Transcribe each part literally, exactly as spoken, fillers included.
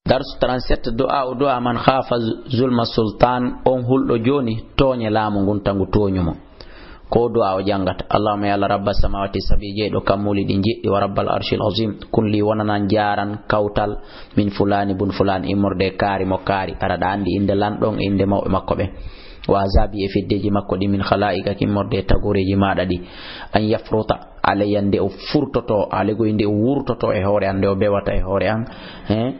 Darsu trente-sept, du'a o du'a man khafa zulma sultan, on hulɗo joni tooñe laamu ngun tagu tooñu mo. Ko du'a o jangata: Allahumma, ya Allah, rabba samawati sabi, jeyɗo kammuuli ɗi jeɗɗi, wa rabbal arshil azim, kun li wonanan jaaran kawtal min fulani bun fulan, immorde kaari mo kaari, aɗa andi inde lanɗon e inde mawɓe makko ɓen. Wa azabi, e feddeji makko ɗi, min khala'iqak, immorde tagoreji maɗa ɗi. An yafruta alayya, nde o furtoto, alayya nde o wurtoto e hoore an, nde o bewata e hoore an. He?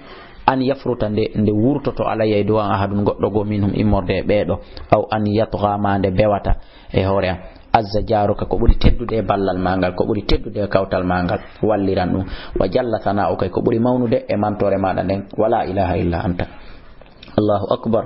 An yafruta, nde, nde wurtoto, alayya, e dow an, ahadun, goɗɗo goo, minhum, immorde e ɓeeɗo. Aw an yatgha, ma nde bewata e hoore an. Azza jaruka, ko ɓuri teddude e ballal ma ngal, ko ɓuri teddude e kawtal ma ngal, walliran ɗum. Wa jalla sana'uka, ko ɓuri mawnude e mantoore maɗa nden. Wala ilaha illa anta. Allahu akbar.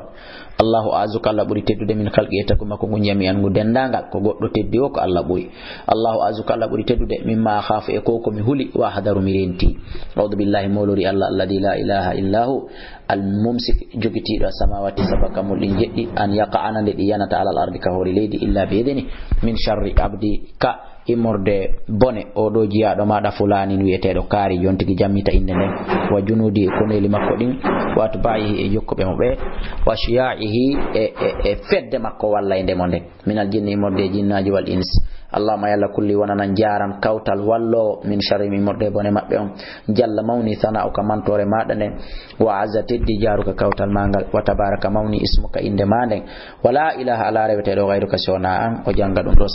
Allahu a'azzu, ko Allah ɓuri teddude, min khalqi, e tagu makko ngun, jami'an, ngu dendaangal. Ko goɗɗo teddi o, ko Allah ɓuri. Allahu a'azzu, ko Allah ɓuri teddude, mimma akhafu, e ko ko mi huli, wa ahdaru, mi renti. A'udhu billahi, molori Allah, alladhi la ilaha illa hu, al mumsik, jogitiiɗo as-samawati sab'a, kammuuli ɗi jeɗɗi, an yaqa'na, nde ɗi yanata, alal ardi, ka hoore leydi, illa bi idni, min sharri abdi, ka immorde bone o ɗo jiyaaɗo maɗa fulanin wi'eteeɗo kaari, jon tigi jammita inde nden, wa junudi, e koneeli makko ɗin, wa atba'ihi, e jokkuɓe mo ɓe, wa shiya'ihi, e, e, e fedde makko walla e nde mo nden, minal jinni, immorde e jinnaaji, wal ins. Allahumma, ya Allah, kun li wonanan jaaran kawtal wallo min sharri, immorde bone maɓɓe on. Jalla, mawni, sana'uka, mantoore maɗa nden, wa azza, teddi, jaruka, kawtal ma ngal, wa tabaraka, mawni, ismuka, inde ma nden, wa la ilaha, ala reweteeɗo, gayruka, si wona an. O janga ɗum ɗo